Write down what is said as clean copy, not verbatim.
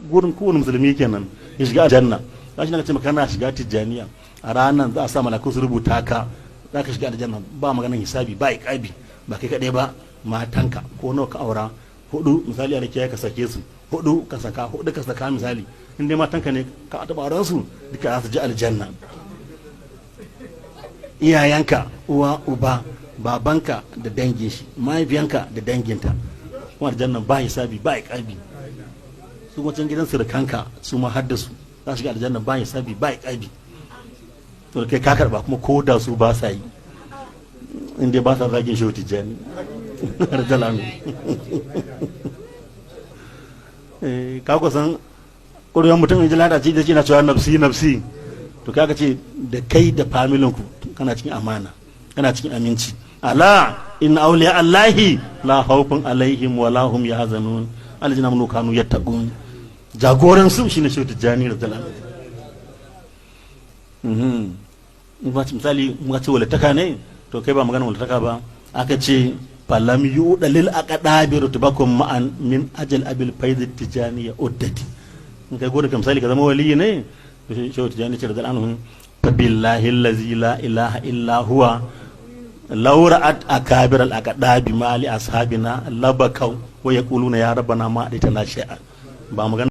Gurin kowane musulmi kenan ya shiga aljanna. Za shi na ce maka kana shiga Tijjaniya, a ranar za a sa malaku su rubuta ka, za ka shiga aljanna, ba maganar hisabi, ba iƙabi. Ba kai kaɗai ba, matanka ko nawa ka aura, hudu misali, a rikiya ka sake su, hudu ka saka, hudu ka saka, misali, in dai matanka ne ka taɓa auren su, duka za su ji aljanna. Iyayenka, uwa, uba, babanka da dangin shi, mahaifiyanka da danginta, kuma aljanna ba hisabi, ba iƙabi. Su kuma can gidan surukanka, su ma haddasu za su shiga aljanna, ba hisabi, ba iƙabi. To kai ka karba kuma, ko da su ba sa yi, in dai ba sa zagin Shehu Tijjani radiyallahu. Ka kusan ƙuri'an mutum in ji ladaci da shi na cewa nafsi nafsi. To kaga ce da kai da familinku kana cikin amana, kana cikin aminci. Ala inna awliya Allahi la khawfun alaihim wa la hum yahzanun allazina amanu kanu yattaqun. Jagoran su shine Shehu Tijjani radiyallahu anhu. In ba misali muka ce walittaka ne, to kai ba magana walittaka ba. Aka ce falam yuda lil aqdabi rutubakum ma'an min ajal Abil Faid Tijani ya uddati. In kai gode ka misali ka zama waliyi ne, to Shehu Tijani ce radiyallahu anhu: fa billahi allazi la ilaha illa huwa, law ra'at akabir al aqdabi ma li ashabina labakau wa yaquluna ya rabbana ma adaitana shay'a. Ba magana.